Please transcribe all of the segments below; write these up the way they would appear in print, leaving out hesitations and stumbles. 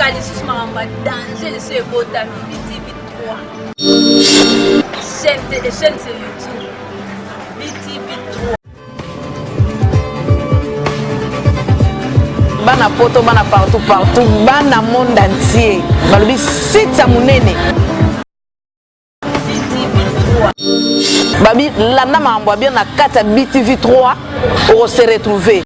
Sika lisusu makambo ya danger lisusu ebotami BTV 3. Chaîne, chaîne sur YouTube. BTV 3. Bana poto bana partout partout bana monde entier balobi site ya monene babi landa makambo ya bien na kati ya btv 3 okose retrouver.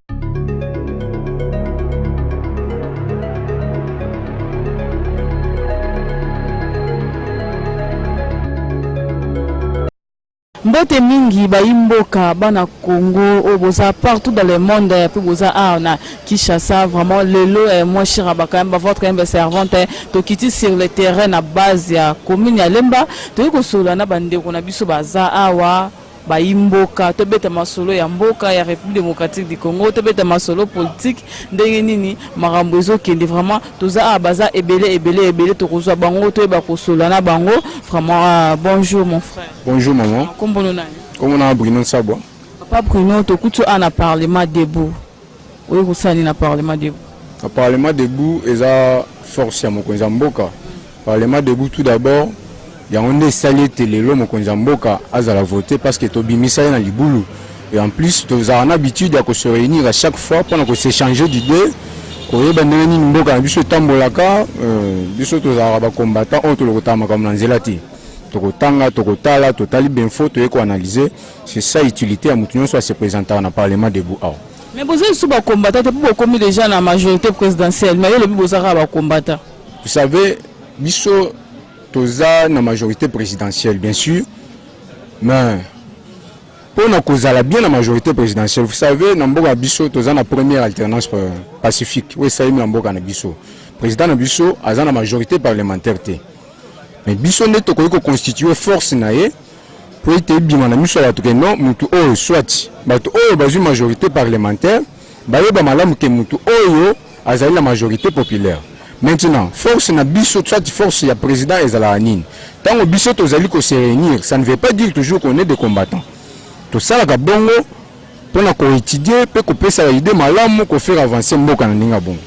Mbote mingi bayi mboka bana Congo oyo boza partout dans le monde pe boza awa na Kinshasa vraiment lelo eh, moi Shira Bakayamba votre humble servante eh, tokiti sur le terrain na base ya commune ya Lemba toyei kosolola na bandeko na biso baza awa bayi mboka tobeta masolo ya mboka ya République démocratique du Congo tobeta masolo politique ndenge nini makambo ezokende vraiment toza awa baza ebele ebele ebele tokozwa bango toyeba kosolola na bango vraiment ah, bonjour mon frère. Bonjour maman. Kombo no nani? Kombo na Bruno Nsabwa. Papa Bruno, tokuti awa na parlement debout. Oye kosala nini na parlement debout? Na parlement debout eza force ya mokonzi ya mboka. Parlement debout tout d'abord yango nde esali ete lelo mokonzi ya mboka azala vote parce que tobimisa ye na libulu et en plus tozalaka na habitude ya ko se réunir à chaque fois mpona ko s'échanger d'idées koyeba ndenge nini mboka na biso etambolaka. Euh, biso tozalaka ba combattant oyo tolokotaka makambo na nzela te. Tokotanga, tokotala, totali binfo, toye ko analyser. C'est ça utilité ya mutu nionso a se presentaka na parlement debout awa. Mais boza lisusu ba combattant te po bokomi dejà na majorite presidentielle mais yo olobi boza kaka ba combattant. Vous savez biso toza na majorite presidentielle bien sur mais pona kozala bien na majorite presidentielle vous savez na mboka na biso toza na première alternance pacifique oyo esalemi na mboka na biso president na biso aza na majorite parlementaire te mais biso nde tokoki ko constituer force na ye Po ete ebima na miso ya bato ke non, mutu oyo soit bato oyo bazwi majorite parlementaire bayeba malamu ke mutu oyo azali na majorite populaire. Maintenant, force na biso soit force ya president ezalaka nini? Tango biso tozali ko se reunir, ça ne veut pas dire toujours qu'on est des combattants. Tosalaka bongo Pona ko etudier pe kopesa ba idee malamu ko faire avancer mboka na ndenge ya bongo.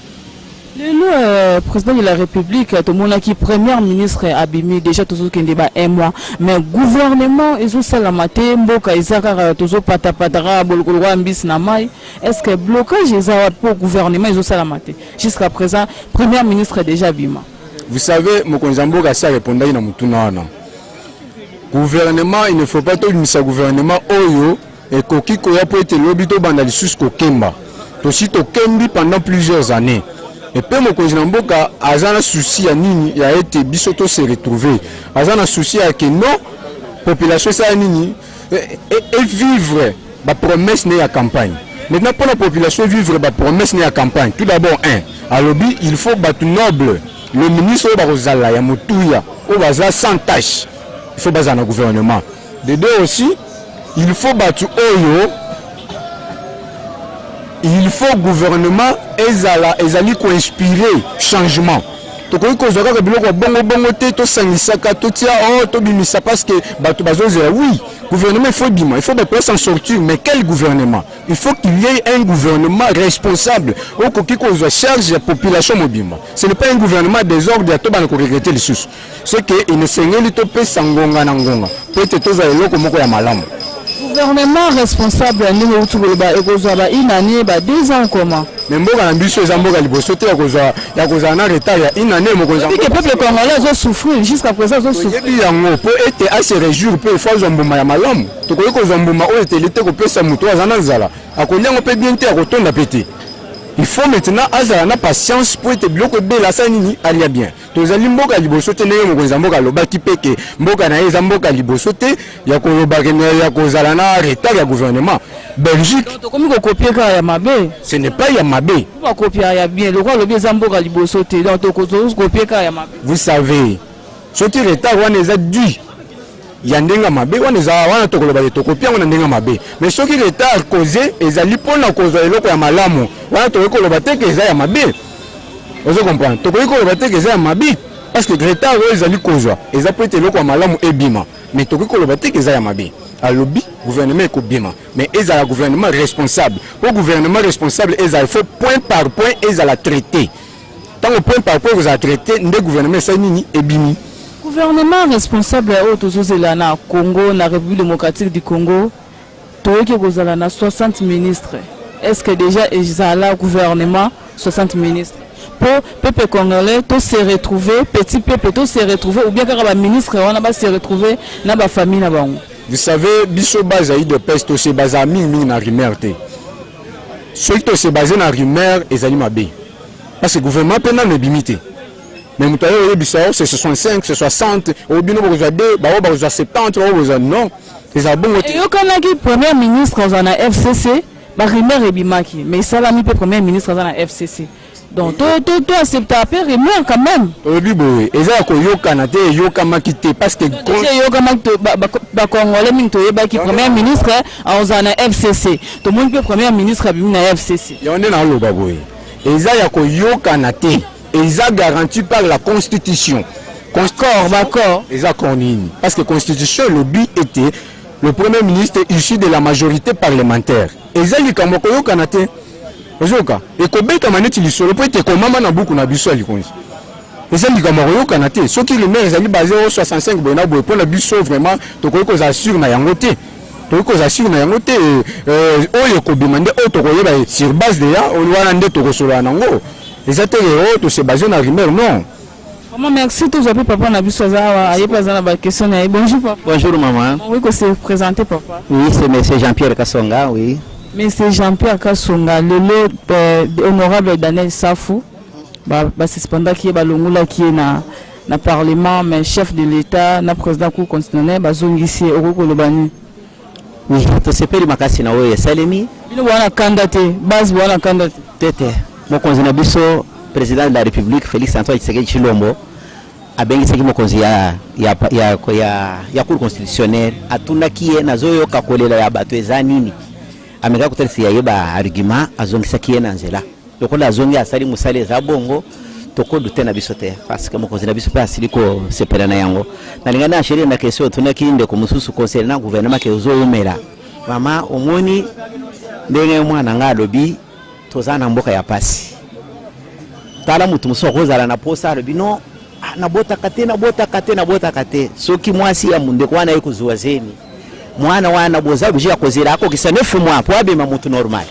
Lelo eh, president de la republique tomonaki première ministre abimi dejà tozokende ba un mois mais gouvernement ezosalama te mboka eza kaka tozopatapata kaka boloko lokola mbisi na mayi est ce que blocage eza wapi po gouvernement ezosalama te jusqu'à présent première ministre dejà abima. Vous savez mokonzi ya mboka asi arepondaki na motuna wana. Gouvernement il ne faut pas tobimisa gouvernement oyo Ekoki koya mpo ete lobi tobanda lisusu kokemba. Tosi tokembi pendant plusieurs annees. Et pe mokonzi na mboka aza na souci ya nini? Ya ete biso to se retrouver. Aza na souci ya que non population esala nini? E vivre ba promesses ne ya campagne. Maintenant pona population e vivre ba promesses ne ya campagne, tout d'abord un, alobi il faut batu nobles, les ministres oyo bakozala ya motuya, oyo baza sans tache, il faut bazala na gouvernement. De deux aussi, il faut batu oyo il faut gouvernement ezala ezali ko inspirer changement. Tokoki kozwa kaka biloko ya bongo bongo te, tosangisaka totia oh tobimisa parce que bato bazozela. Oui, gouvernement il faut bima, il faut bato s'en sortir, mais quel gouvernement? Il faut qu'il y ait un gouvernement responsable okoki kozwa charge ya population mobimba. Ce n'est pas un gouvernement désordre ya tobana ko regretter lisusu. Ce que esengeli topesa ngonga na ngonga mpo ete tozwa eloko moko ya malamu. Gouvernement responsable ya ndenge outi koloba ekozwa ba une annee ba 2 ans comment? Mais mboka na biso eza mboka liboso te ya kozwa ya kozala na retard ya une annee. Mokonzi ya mboka peuple congolais azo souffrir jusqu'à présent azo souffrir. Toyebi yango mpo ete a se réjouir mpe il faut azwa mbuma ya malamu. Tokoki kozwa mbuma oyo eteli te kopesa moto oyo aza na nzala, akolia yango mpe bien te, akotonda mpe te. Il faut maintenant azala na patience mpo ete biloko ebela asala nini, alia bien. Tozali mboka ya liboso te ndenge mokonzi ya mboka alobaki mpe ke mboka na ye eza mboka ya liboso te ya koloba ke ya kozala na retard ya gouvernement. Belgique. Donc tokomi ko copier kaka ya mabe. Ce n'est pas ya mabe. Ba copier ya bien lokola alobi eza mboka liboso te donc tokozo copier kaka ya mabe. Vous savez soki retard wana eza dû ya ndenge ya mabe wana eza wana tokoloba ke tokopi yango na ndenge ya mabe mais soki retard cause ezali mpona kozwa eloko ya malamu wana tokoki koloba te ke eza ya mabe. Ozo comprendre? Tokoki koloba te ke eza ya mabe parce que retard oyo ezali kozwa eza po ete eloko ya malamu ebima mais tokoki koloba te ke eza ya mabe. Alobi gouvernement ekobima mais ezala gouvernement responsable. Po gouvernement responsable ezala il faut point par point ezala traite. Tango Ntango point par point ekozala traité nde gouvernement esali nini? Ebimi. Gouvernement responsable oyo tozozela na Congo, na République démocratique du Congo, toyoki kozala na 60 ministres. Est ce que déjà ezala gouvernement 60 ministres po peuple congolais to se retrouver, petit peuple to se retrouver, ou bien kaka baministre wana ba se retrouver na bafamille na bango? Vous savez, biso base ya UDPS tose bazala mingimingi na rumeur te. Soki tose base na rumeur, ezali mabe, parce que gouvernement mpe nano ebimi te. Mais moto aye oyebisa yo c'est 65, c'est 60, oyo bino bokozwa 2, bango bakozwa 70, bango bokozwa, non, ezala bongo te. Eyokanaki premier ministre aza na FCC. Barumeur ebimaki, mais esalami mpe premier ministre aza na FCC. Donc to accepta mpe rumeur quand même. Tolobi boye, eza ya koyokana te, eyokamaki te, parce que Déjà eyokamaki. Bacongolais mingi toyebaki premier ministre azala na FCC. Tomoni mpe premier ministre abimi na FCC. Yango nde naloba boye, eza ya koyokana te, eza garanti par la Constitution. Accord, baccord. Eza accord nini? Parce que Constitution elobi ete le premier ministre issu de la majorité parlementaire. Eza likambo ya koyokana te. Ozoyoka, ekobetama neti lisolo mpo ete ekomama na buku na biso ya likonzi. Eza likambo ya koyokana te. Soki rumeur ezali base o 65 boye na boye, mpona biso vraiment tokoki kozala sûr na yango te, tokoki kozala sûr na yango te. Oyo ekobima nde oyo tokoyeba sur base de ya wana nde tokosolola nango. Eza te oyo tose base na rumeur, non. Vraiment merci. Tozwa mpe papa na biso aza awa, aye mpe aza na baquestion na ye. Bonjour papa. Bonjour maman. Oui, ko se présenter, papa. Oui, c'est monsieur Jean-Pierre Kassonga, oui. Monsieur Jean-Pierre Kasonga, lelo honorable Daniel Safu basuspendaki ye, balongolaki ye na parlement, mais chef de l'État na président Cour constitutionnelle bazongisi ye. Okoki koloba nini? Oui, tosepeli makasi na oyo esalemi. Bino bwana kanda te, base bwana kanda te? Te te, mokonzi na biso, président de la République Félix Antoine Tshisekedi Tshilombo, abengisaki mokonzi ya Cour constitutionnelle, atunaki ye: nazoyoka kolela ya bato, eza nini? Amekaki kotalisa ya ye baargument, azongisaki ye na nzela. Lokola azongi, asali mosala, eza bongo, tokodouter na biso te, parce que mokonzi na biso mpe asili kosepela na yango. Nalinga na enchérir na question otunaki ndeko mosusu concernant gouvernement ke ozowumela. Mama, omoni ndenge mwana nga alobi, toza na mboka ya pasi. Tala, motu mosusu akozala na posa, alobi: non, ah, nabotaka te, nabotaka te, nabotaka te. Soki mwasi ya ndeko wana ye kozwa zemi, mwana wana boza obligé ya kozela akokisa 9 mois po abima motu normal.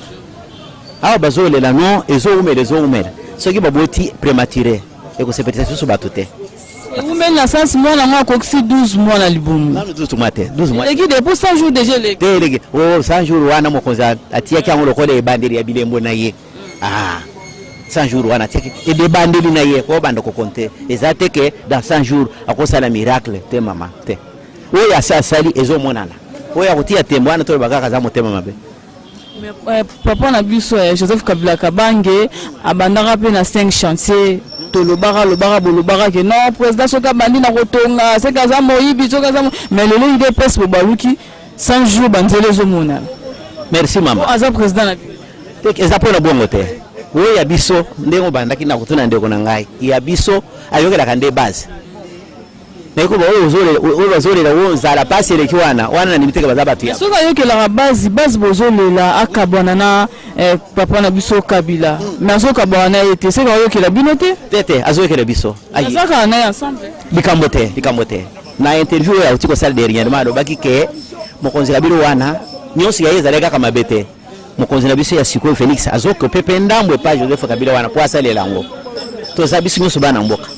Awa bazolela: non, ezowumela, ezowumela. Soki baboti prématuré, ekosepelisa lisusu bato te. Ewumeli na sens mwana yango akokisi 12 mois na libumu? Nanu 12 mois te, 12 mois. Eleki depuis 100 jours déjà eleki. Te, eleki. O 100 jours wana, mokonzi atiaki yango lokola ebandeli ya bilembo na ye. Ah, 100 jours wana atiaki ebandeli na ye kobanda kocompter. Eza te ke dans 100 jours akosala miracle te, mama, te. Oyo asi asali ezomonana. Oyo akotia tembo wana, toloba kaka aza motema mabe. Mais, papa na biso Joseph Kabila Kabange abandaka mpe na 5 chantier. Tolobaka, lobaka, bolobaka ke non, président soki abandi na kotonga, soki aza moyibi, soki aza mais lelo UDPS bobaluki, 100 jours banzela ezomonana. Merci mama. Aza président na biso. Te, eza mpona bongo te. Oyo ya biso, ndenge obandaki na kotuna ndeko na ngai, ya biso ayokelaka nde base. Nayekoba oyo oyo bazolela, oyo nzala, pasi eleki wana wana, nandimi teke baza bato ya Soki ayokelaka base, base bozolela akabwana na papa na biso Kabila, mais azokabwana na ye te, soki ayokela bino te? Te te, azoyokela biso. Azakaka na ye ensemble. Likambo te, likambo te. Na interview oyo auti kosala dernièrement, alobaki ke mokonzi na bino wana nyonso ya ye ezalaki kaka mabe te. Mokonzi na biso ya sikoyo Félix azokope mpe ndambo epai Joseph Kabila wana po asalela yango. Toza biso nyonso bana mboka.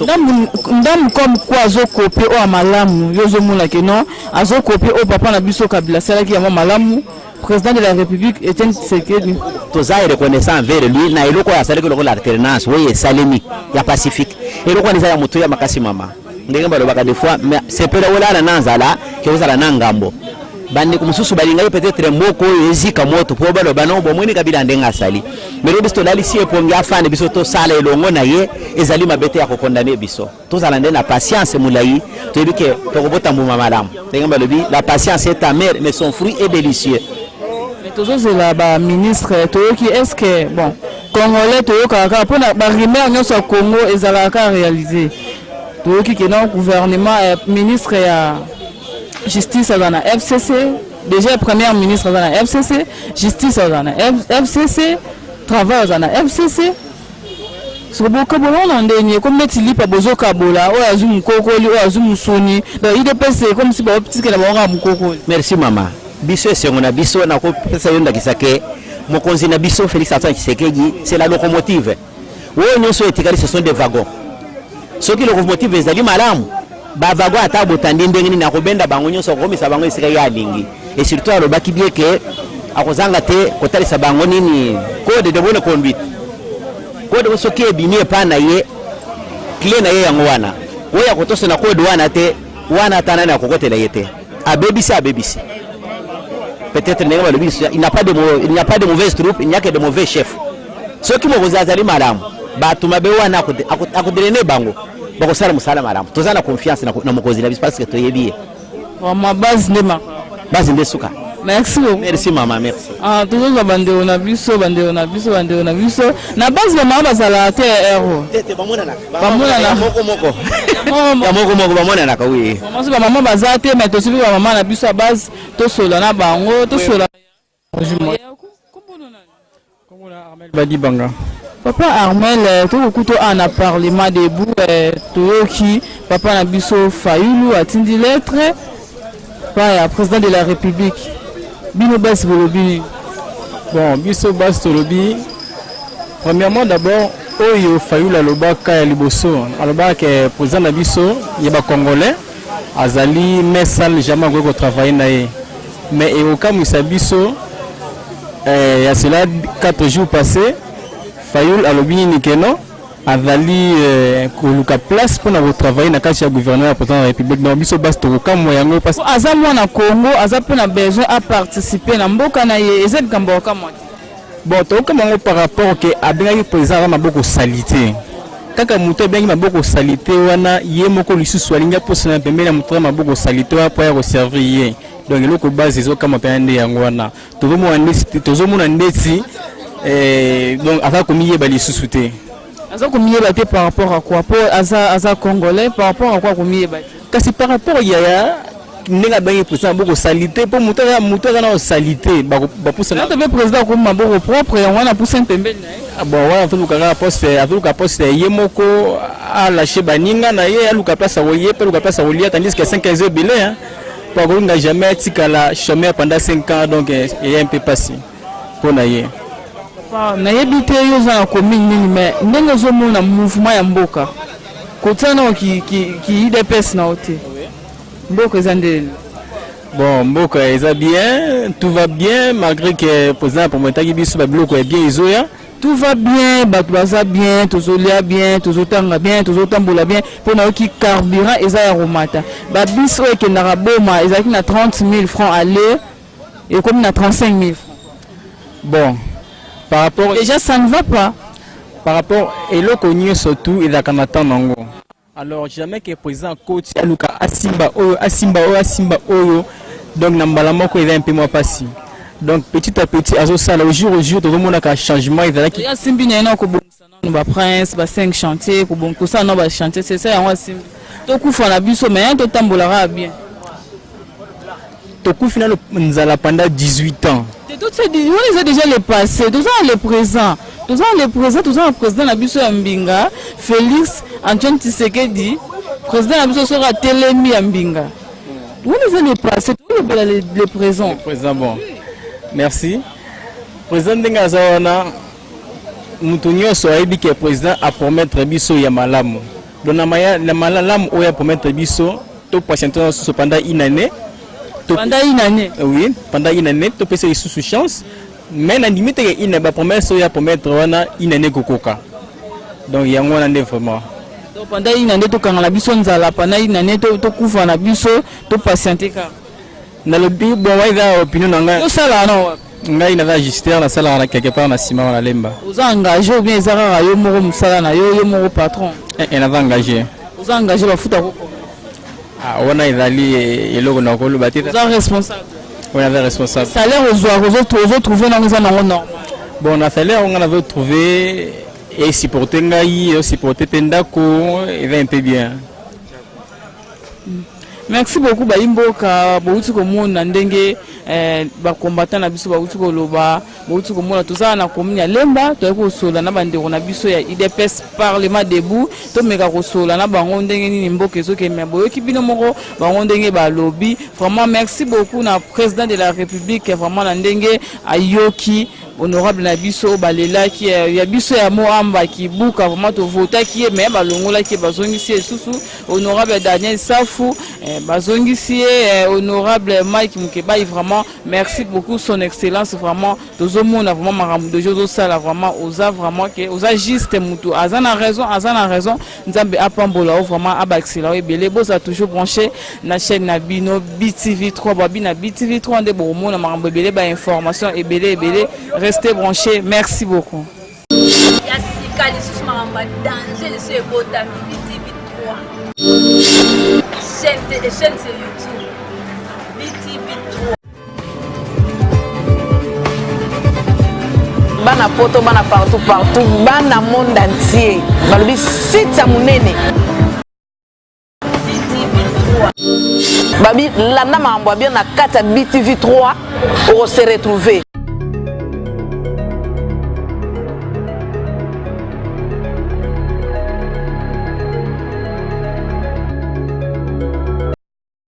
Ndambu comme quoi azocopier oyo ya malamu. Yo ozomona ke non, azocopier oyo papa na biso Kabila asalaki yango malamu, président de la République Etienne Tshisekedi. Toza reconnaissant envers lui na eloko oyo asalaki lokola alternance oyo esalemi ya pacifique. Eloko wana eza ya moto ya makasi, mama. Ndenge balobaka des fois, mais sepela olala na nzala ke ozala na ngambo. Bandeko mosusu balingaki peut-être mboka oyo ezika moto mpo baloba: no, bomoni Kabila ndenge asali. Mais lelo biso tolalisi epongi, afande, biso tosala elongo na ye. Ezali mabe te ya kocondamner biso. Tozala nde na patience molai, toyebi ke tokobota mbuma malamu. Ndenge balobi, la patience est amère, mais son fruit est délicieux. Mais tozozela baministre. Toyoki, est ce que, bon, congolais toyokaka kaka mpona barumeur nyonso ya Congo ezalaka kaka réalisé. Toyoki ke non, gouvernement, ministre ya justice aza na FCC déjà, premier ministre aza na FCC, justice aza na FCC, travail aza na FCC. Soko bokabola wana ndenge ekomi neti lipa bozokabola, oyo azwi mokokoli, oyo azwi mosuni. Donc UDPS ekomi si baotikela bango kaka mokokoli. Merci mama. Biso esengo na biso, nakopesa yo ndakisa ke mokonzi na biso Félix Antoine Tshisekedi, c'est la locomotive. Oyo nyonso etikali, ce sont des wagons. Soki locomotive ezali malamu, ba wagon ata botandi ndenge nini, akobenda bango nyonso, akokomisa bango esika ye alingi. Et surtout alobaki bien ke akozanga te kotalisa bango nini, code de bonne conduite. Code soki ebimi epai na ye, clé na ye yango wana. Oyo akotosa na code wana te, wana ata nani akokotela ye te. Abebisi, abebisi. Peut-être ndenge balobi, il n'y a pas de mauvaise troupe, il n'y a que de mauvais chefs. Soki mokonzi azali malamu, bato mabe wana akodrainer bango, bakosala mosala malamu. Toza na confiance na mokonzi na biso parce que toyebi ye. Vraiment, base nde ma Base nde suka. Merci beaucoup. Merci mama, merci. Ah, tozozwa bandeko na biso, bandeko na biso, bandeko na biso na base. Bamama bazalaka te ero? Tete, bamonanaka. Bamonana. Moko moko. Ya moko moko bamonanaka, oui. Mama, so bamama baza te, mais tosoki bamama na biso ya base, tosola na bango, tosola. Badibanga. Papa Armel, tokokuta awa na Parlement debout. Toyoki papa na biso Fayulu atindi lettre pa ya président de la République. Bino basi bolobi nini? Bon, biso basi tolobi, premièrement, d'abord, oyo Fayulu alobaka ya liboso, alobaka ke président na biso ya bacongolais azali main sale, jamais akoki kotravailler na ye. Mais ekokamwisa biso, ya cela 4 jours passé, Fayulu alobi nini? Keno azali koluka place mpona kotravailler na kati ya gouvernement ya président de la République. Donc biso basi tokokamwa yango parce Aza mwana Congo, aza mpe na besoin aparticiper na mboka na ye. Eza likambo ya kokamwa te? Bon, tokokamwa yango par rapport ke abengaki président aza maboko sali te. Kaka moto abengi maboko sali te wana, ye moko lisusu alingi aposana pembeni ya moto aza maboko sali te wana mpo aya koservir ye. Donc eloko base ezokamwa mpena nde yango wana. Tozomona ndeti, donc aza komiyeba lisusu te. Aza komiyeba te par rapport à quoi? Po aza congolais, par rapport à quoi komiyeba te? Kasi par rapport yaya ndenge abengi président maboko sali te, mpo moto aza na osali te, bapusana. Ata mpe président akomi maboko propre, yango wana apusani pembeni na ye. Bon, wana azoluka kaka poste, azoluka poste ye moko, alâcher baninga na ye, aluka place akoye mpe aluka place akolia, tandis que 5 ans eza ebele mpo akolinga jamais atikala chômeur pendant 5 ans. Donc eya mpe mpasi mpo na ye. Nayebi te yo oza na commune nini, mais ndenge ozomona mouvement ya mboka, kotia nao ki UDPS na yo te, mboka eza ndeni? Bon, mboka eza bien, tout va bien, malgré que président aprometaki biso babiloko ya bien ezoya. Tout va bien, bato baza bien, tozolia bien, tozotanga bien, tozotambola bien. Mpo nayoki carburant eza ya komata. Babus oyo ekendaka Boma ezalaki na 30 000 francs aller, ekomi na 35 000 francs. Bon, par rapport Déjà, ça ne va pas. Par rapport eloko nyonso, tout ezalaka na temps nango. Alors jamais que président akoti, aluka asimba oyo, asimba oyo, asimba oyo, donc na mbala moko eza mpe mwa mpasi. Donc petit à petit azosala, au jour tozomonaka changement ezalaki. Asimbi na ye na kobongisa nanu baprince ba 5 chantier, kosala nano bachantier, c'est ça. Yango asimbi, tokufa na biso, mais totambolaka bien. Tokufi nano nzala pendant 18 ans. Wana eza déjà le passé. Toza na le présent, toza na le présent, toza na président na biso ya mbinga, Félix Antoine Tshisekedi, président na biso. Soki atelemi ya mbinga, wana eza le passé, tolobela le présent. Le présent, bon, merci. Président ndenge aza wana, moto nyonso ayebi ke président apromettre biso ya malamu. Donc na malamu oyo apromettre biso, topatiente nyonso pendant une année. Pendant une année? Oui, pendant une année topesa lisusu chance. Mais nandimi teke une bapromesse oyo apromettre wana, une année kokoka. Donc yango wana nde vraiment. Donc pendant une année tokangala biso nzala, pendant une année tokufa na biso, topatiente kaka? Nalobi, bon, wana eza opinion na ngai. Osala na wapi? Ngai naza ajuster, nasalaka na quelque part na nsima wana Lemba. Oza engagé ou bien eza kaka yo moko mosala na yo, yo moko patron? Eh, naza engagé. Oza engagé, bafuta ko? Ah, wana ezali eloko na koloba te. Oza responsable? Wana aza responsable. Salaire ozwaka, ozotrouve nango, eza nango normal? Bon, na salaire nga nazotrouve, esupporte ngai, esupporte mpe ndako, eza un peu bien. Merci beaucoup. Bayimboka, bouti komona ndenge. Eh, ba combattant na biso bauti koloba, bauti komona toza na commune ya Lemba, toyaki kosolola na bandeko na biso ya UDPS Parlement debout, tomeka kosolola na bango ndenge nini mboka ezokende. Boyoki bino moko bango ndenge balobi. Vraiment merci beaucoup na président de la République, vraiment na ndenge ayoki honorable na biso oyo balelaki ya biso ya Moamba Kibuka. Vraiment tovotaki ye, mais balongolaki ye, bazongisi ye lisusu. Honorable Daniel Safu, bazongisi ye. Honorable Mike Mukebayi, vraiment merci beaucoup, son excellence. Vraiment tozomona vraiment makambo deja ozosala, vraiment oza vraiment ke oza juste mutu aza na raison, aza na raison. Nzambe apambola o, vraiment abakisela o ebele. Bozala toujours branché na chaîne na bino BTV 3. Babi na BTV 3 nde bokomona makambo ebele, bainformation ebele ebele. Restez branché, merci beaucoup. Ya sika lisusu, makambo ya danger lisusu ebotami, BTV 3 chaîne, chaîne sur YouTube, BTV 3. Bana poto, bana partout partout, bana monde entier, balobi site ya monene. BTV 3. Babi landa makambo ya bien na kati ya BTV 3, okose retrouver.